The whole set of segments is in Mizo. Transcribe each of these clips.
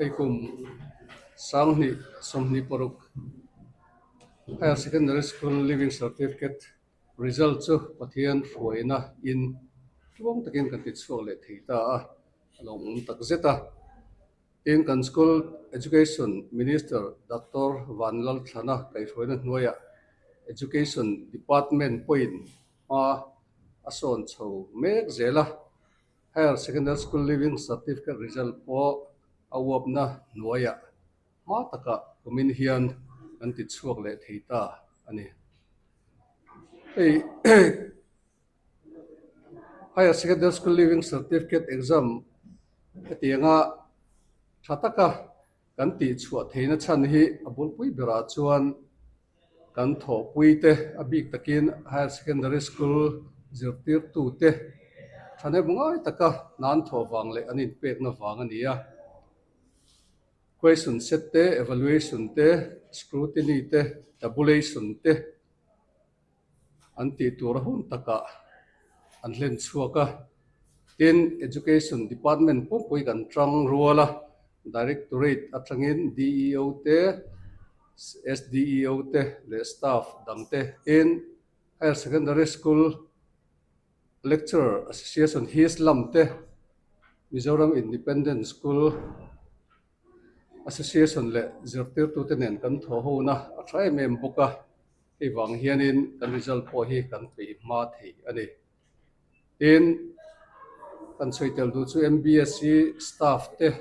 Hei kum 2026 Higher Secondary School Leaving Certificate result chu Pathian hruaina in tluang takin kan ti chhuak leh thei ta a, a lawmawm tak zet a. Tin, kan School Education Minister Doctor Vanlalthlana kaihhruaina hnuaiah Education Department pawhin hma a sawn chho mek zel a. Higher Secondary School Leaving Certificate result pawh a uapna hnuaiah hma takah kumin hian kan ti chhuak leh thei ta a ni. Hei Higher Secondary School Leaving Certificate exam hetianga tha taka kan tih chhuah theihna chhan hi a bulpui berah chuan Kan thawhpuite a bik takin Higher Secondary School zirtirtute thahnem ngai taka hna an thawh vang leh an inpekna vang a ni a. Question set te, evaluation te, scrutiny te, tabulation te an tih tur a hun takah an hlen chhuak a. Tin, Education Department pumpui kan tang rual a, Directorate atangin DEO te, SDEO te leh staff dang te tin Higher Secondary School Lecturer Association his lam te, Mizoram Independent School Association leh zirtirtute nen kan thawh hona a tha em em bawk a, hei vang hianin kan result pawh hi kan peih hma thei a ni. Tin, kan sawi tel duh chu MBSC staff te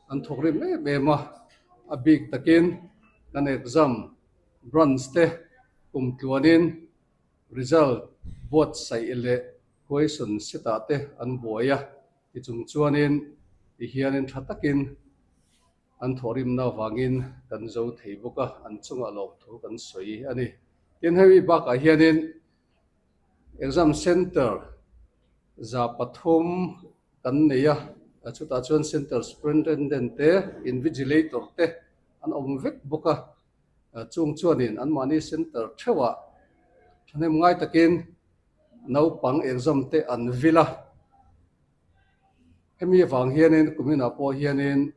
an thawk rim em em a, a bik takin kan exam branch te kum tluanin result buatsaih leh question set ah te an buai a, tichung chuanin tihianin tha takin an thawhrimna avangin kan zo thei bawk a, an chungah lawmthu kan sawi a ni. Tin, hemi bakah hianin Exam Centre 300 kan nei a, chutah chuan Centre Superintendent te, Invigilator te an awm vek bawk a, chung chuanin anmahni Centre theuhah thahnem ngai takin naupang exam te an vil a. Hemi avang hianin kuminah pawh hianin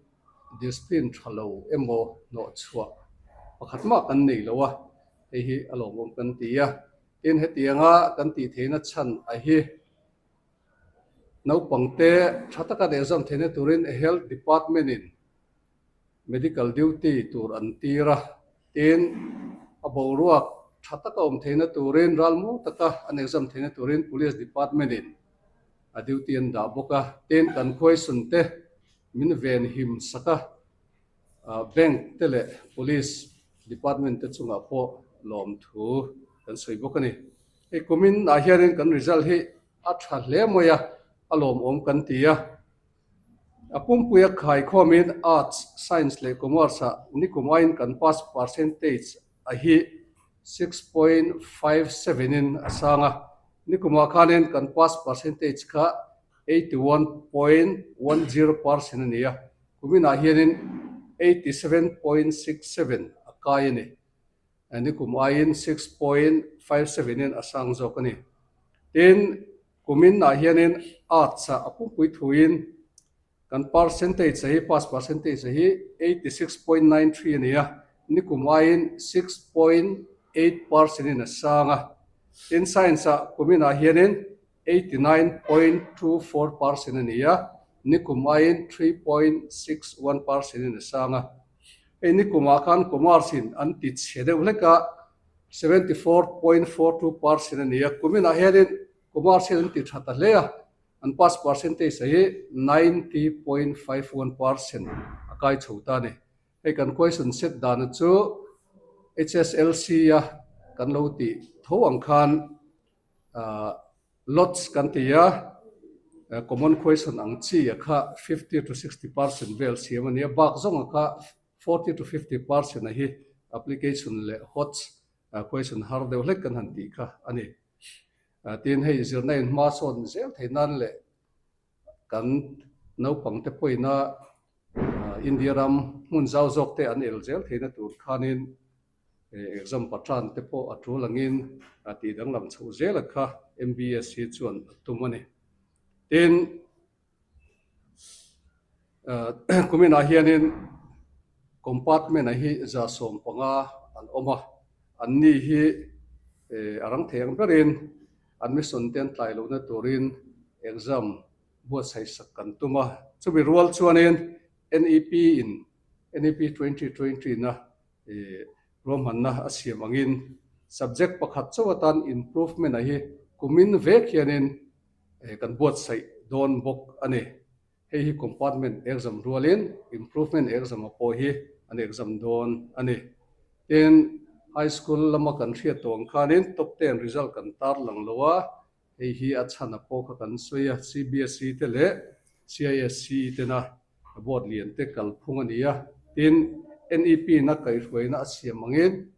discipline tha lo emaw hnawhchhuah pakhat mah kan nei lo a, hei hi a lawmawm kan ti a. Tin, hetianga kan tih theihna chhan a hi naupangte tha taka exam theihna turin Health Department-in Medical duty tur an tir a. Tin, a boruak tha taka awm theihna turin ralmuang taka an exam theihna turin Police Department-in a duty an dah bawk a. Tin, kan question te min venhim sak a. Bank te leh Police Department te chungah pawh lawmthu kan sawi bawk a ni. Hei kumin ah hianin kan result hi a tha hle mai a, a lawmawm kan ti a. A pumpuia khaikhawmin Arts, Science leh Commerce ah nikum aiin kan pass percentage a hi 6.57 in a sang a, nikumah khanin kan pass percentage kha 81.10 percent a ni a. Kuminah hianin 87.67 a kai a ni. Nikum aiin 6.57 in a sang zawk a ni. Tin, kuminah hianin Arts ah a pumpui thuin kan percentage hi, pass percentage hi 86.93 a ni a, nikum aiin 6.8 percent in a sang a. Tin, Science ah kuminah hianin 89.24 percent a ni a, nikum aiin 3.61 percent in a sang a. Hei nikumah khan Commerce in an ti chhe deuh hlek a, 74.42 percent a ni a, kuminah hianin Commerce hian an ti tha ta hle a, an pass percentage hi 90.51 percent a kai chho ta a ni. Hei kan question set dana chu HSLC a kan lo tih tho ang khan Lots kan ti a, common question ang chi a kha 50 to 60 percent vel siam a ni a, bak zawng a kha 40 to 50 percent a hi application leh hots question har deuh hlek kan han tih kha a ni. Tin hei zirna in hma sawn zel thei nan leh kan naupang te pawhin a India ram hmun zau zawk te an el zel theihna tur khanin Exam patran te pawh a tul angin a tih danglam chhoh zel a kha MBS hi chuan a tum a ni. Tin. Kuminah hianin compartment-ah hi 150 an awm a, anni hi a rang thei ang berin admission te an tlai lohna turin exam buatsaih sak kan tum a. Chumi rual chuanin NEP in NEP 2020 na ruahmanna a siam angin subject pakhat chauh atan improvement-ah hi kumin vek hianin kan buatsaih dawn bawk a ni. Hei hi compartment exam rualin improvement exam a pawh hi an exam dawn a ni. Tin, high school lama kan hriat tawh ang khanin top ten result kan tar lang lo a, hei hi a chhan a pawh kha kan sawi a, CBSE te leh CISCE tena board lian te kalphung a ni a. Tin, NEP na kaihhruaina a siam angin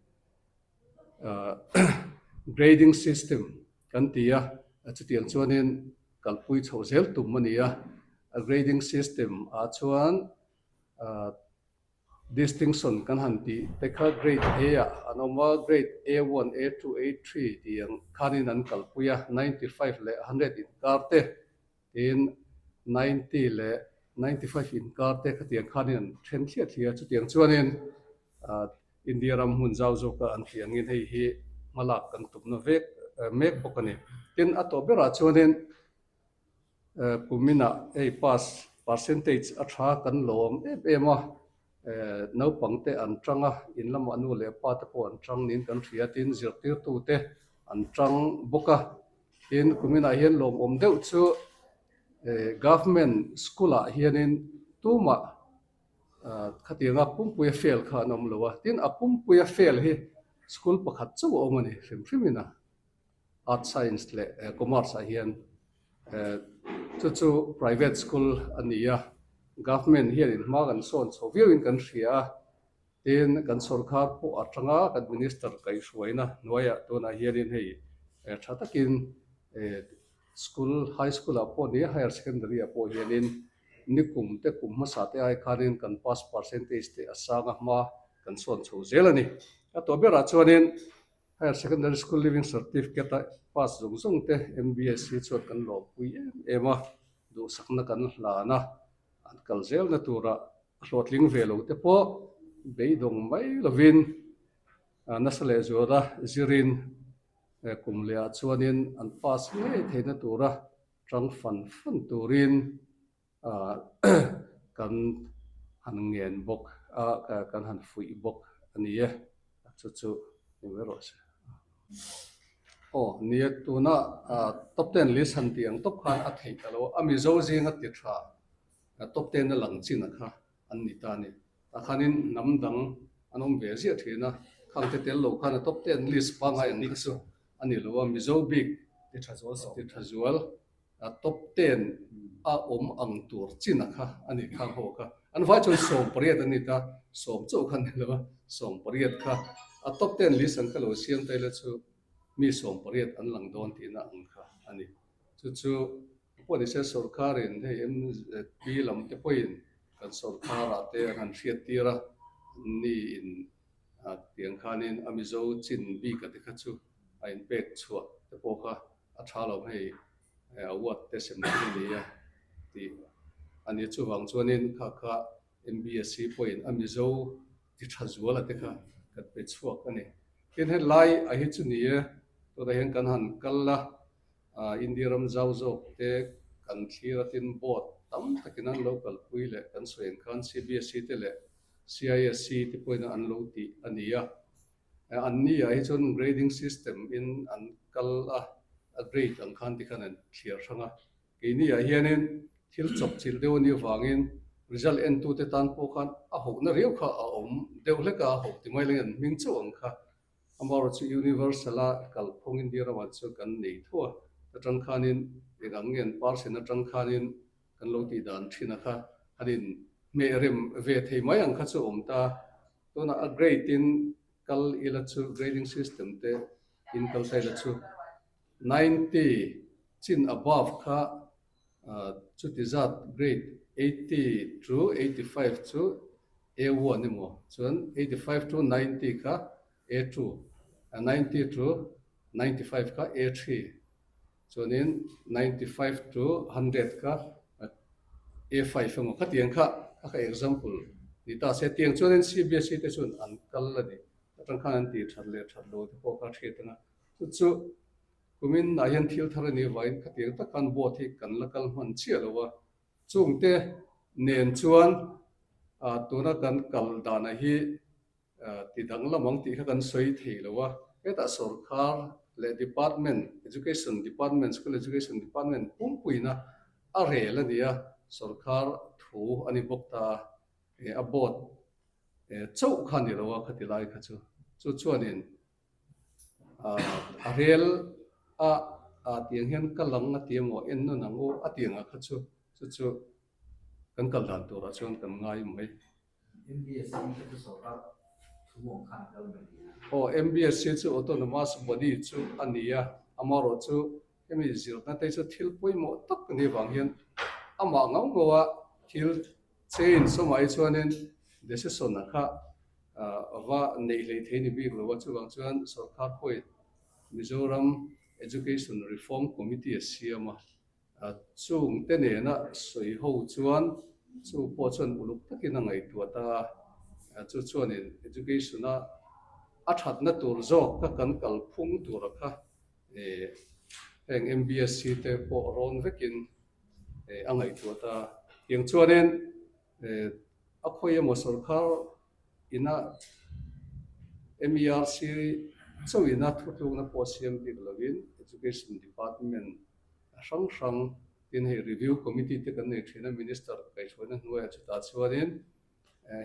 grading system kan ti a, chutiang chuanin kalpui chhoh zel tum a ni a. A grading system ah chuan distinction kan han tih te kha grade A ah an awm a, grade A1, A2, A3 tih ang khanin an kalpui a, 95 leh 100 inkar te Tin, 90 leh 95 inkar te khatiang khanin an then thliah thliah a, chutiang chuanin India ram hmun zau zawka an tih angin hei hi hmalak kan tumna vek mek bawk a ni. Tin, a tawh berah chuanin kuminah hei pass percentage a tha kan lawm em em a, naupangte an tang a, in lamah nu leh pa te pawh an tang niin kan hria, tin zirtirtute an tang bawk a. Tin, kuminah hian lawmawm deuh chu government school ah hianin tumah khatianga pumpuia fail kha an awm lo a, tin a pumpuia fail hi school pakhat chauh a awm a ni hrim hrimin a, art science leh commerce ah hian chu chu private school a ni a, government hianin hma kan sawn chho viauin kan hria a. Tin, kan sorkar pawh atanga kan Minister kaihhruaina hnuaiah tunah hianin hei tha takin school, high school ah pawh ni a, higher secondary ah pawh hianin nikum te kum hmasa te ai khanin kan pass percentage te a sang a hma kan sawn chho zel a ni. A tawh berah chuanin higher secondary school leaving certificate a pass zawng zawng te MBSC chuan kan lawmpui em em a, duhsakna kan hlan a, an kal zelna turah A hlawhtling ve lo te pawh beidawng mai lovin nasa leh zuala zirin kum lehah chuanin an pass ngei theihna tura tang fan fan turin kan han ngen bawk a, kan han fuih bawk a ni e. Chu chu ni mai rawh se. Aw nia tuna top ten list han tih ang tawp khan a theih ta lo a, a Mizo zinga ti tha Top ten a lang chin a kha an ni ta a ni. Tah khanin hnam dang an awm ve ziah thin a, khang te tel lo khan a top ten list pangngai ang kha chu a ni lo a, Mizo bik ti tha zual ti tha zual a top ten a awm ang tur chin a kha a ni khang ho kha. An vai chuan 18 an ni ta, sawm chauh kha a ni lo a, 18 kha a top ten list ang kha lo siam ta ila chu mi 18 an lang dawn tihna ang kha a ni. Chu chu Pawh ni se sorkarin hei MZP lam te pawhin kan sorkarah te an han hriat tir a, ni in tiang khanin a Mizo chin bik a te kha chu a inpek chhuah te pawh kha a tha lo hei award te sem thin a ni a tih a ni. Chuvang chuanin kha kha MBSC pawhin a Mizo ti tha zual a te kha kan pe chhuak a ni. Tin helai a hi chu ni e, tunah hian kan han kal a. India ram zau zawk te kan thlir a tin board tam takin an lo kalpui leh kan sawi ang khan CBSE te leh CISC te pawhin an lo tih a ni a. Anni ah hi chuan grading system in an kal a, a grade ang khan tikhan an thlir hrang a. Keini ah hianin thil chawp chilh deuh a nih avangin result entute tan pawh khan a hohna riau kha a awm deuh hlek a, a hoh ti mai lengin an hming chauh ang kha Amaherawhchu chu Universal a kalphung India ramah chu kan nei tho a, atang khanin eng ang nge an percent atang khanin kan lo tih dan thin a kha han in hmeh rem ve thei mai ang kha chu a awm ta. Tunah a grade in kal ila chu grading system te in kal ta ila chu 90 chin above kha chuti zat grade 80 to 85 chu A1 emaw chuan 85 to 90 kha A2, 90 to 95 kha A3 chuanin 95 to 100 kha A5 emaw khatiang kha a kha example ni ta se tiang chuanin CBSE te chuan an kal a ni. Atang khan an tih that leh that lo te pawh kha a hriat ang a. Chu chu kumin ah hian thil thar a nih avangin khatiang tak khan board hi kan la kal hman chiah lo a. Chungte nen chuan tuna kan kal danah hi Ti danglam ang tih kha kan sawi thei lo a, hetah sorkar leh department, education department, school education department pumpuina a rel a ni a, sorkar thu a ni bawk ta a, a board chauh kha a ni lo a khati lai kha chu. Chu chuanin a rel a tiang hian ka lang a ti emaw en nawn ang u a ti ang ah kha chu, chu chu kan kal dan turah chuan kan ngai mai. MBSC te chu sorkar thu ang khan a kal mai tih a. Aw, MBSC chu autonomous body chu a ni a, amaherawh chu hemi zirna te chu thil pawimawh tak a nih vang hian amah ngau ngau a thil change sawmah hi chuanin decision a kha va neih hlei thei ni bik lo a, chuvang chuan sorkar pawhin Mizoram Education Reform Committee a siam a. Chungte nena sawi ho chuan chu pawh chuan uluk takin a ngaihtuah ta a, chu chuanin education-a a thatna tur zawk kha kan kalphung tura kha heng MBSC te pawh rawn vekin a ngaihtuah ta. Tiang chuanin a khawi emaw sorkar ina MERC chauhina thutlukna pawh siam bik lovin Education Department A hrang hrang tin hei review committee te kan nei thin a, minister kaihhruaina hnuaiah chutah chuanin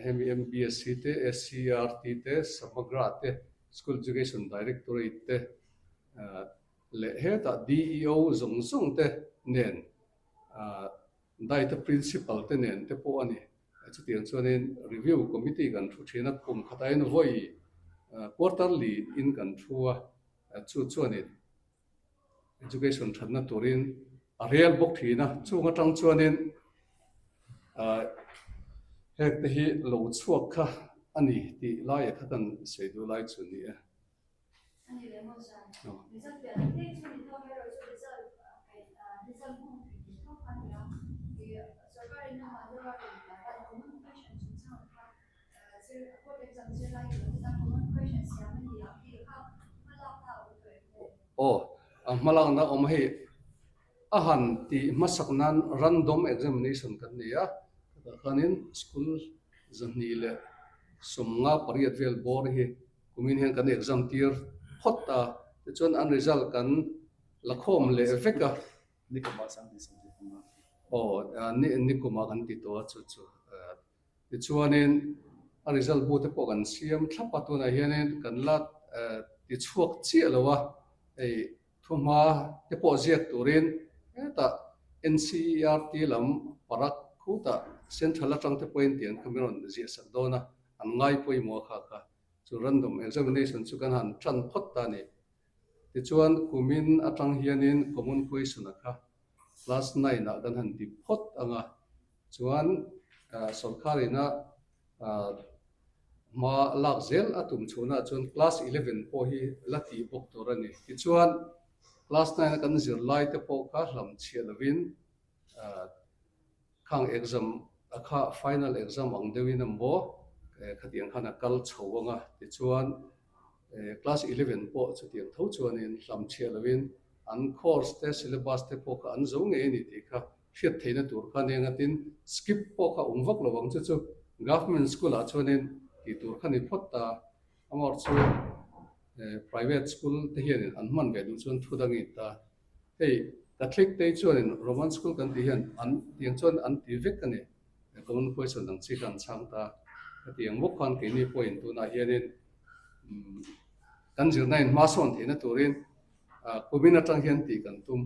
hemi MBSC te, SCERT te, Samagra te, School Education Directorate te leh hetah DEO zawng zawng te nen Diet-a principal te nen te pawh a ni. Chutiang chuanin review committee kan thu thin a, kum khatah hian vawi quarterly in kan thu a, chu chuanin Education thatna turin a rel bawk thin a, chung atang chuanin heng te hi lo chhuak kha a ni tih laiah kha kan sawi duh lai chu ni e. Aw, a hmalakna awm hei a han tih hmasak nan random examination kan nei a, chutah khanin school 258 vel bawr hi kumin hian kan exam tir phawt a, tichuan an result kan la khawm leh vek a. Aw, nikumah kan ti tawh a chu chu. Tichuanin a result bu te pawh kan siam thlap a, tunah hianin kan la tichhuak chiah lo a, hei thuhma te pawh ziak turin hetah NCERT lam parak khutah central atang te pawhin tiang kha min rawn ziah sak dawn a, an ngai pawimawh a kha kha. Chu random examination chu kan han tan phawt ta a ni. Tichuan kumin atang hianin common question a kha class nine ah kan han ti phawt ang a, Chuan sorkharina hma lak zel a tum chhunah chuan class 11 pawh hi la tih bawk tur a ni. Tichuan class nine a kan zirlai te pawh kha hlam chhiah lovin khang exam a kha final exam ang deuhin emaw khatiang khan a kal chho ang a. Tichuan class 11 pawh chutiang tho chuanin hlam chhiah lovin an course te syllabus te pawh kha an zo ngei a ni tih kha hriat theihna tur kha nia ngatin skip pawh kha awm vak lo ang chu chu government school ah chuanin tih tur kha ni phawt ta amawr chu private school te hianin an hman ve duh chuan thu dangin ta hei Catholic te chuanin Roman school kan tih hian an tiang chuan an ti vek a ni common question ang chi kha an chhang ta hetiang bawk khan keini pawhin tunah hianin kan zirna in hma sawn theihna turin kumin atang hian tih kan tum.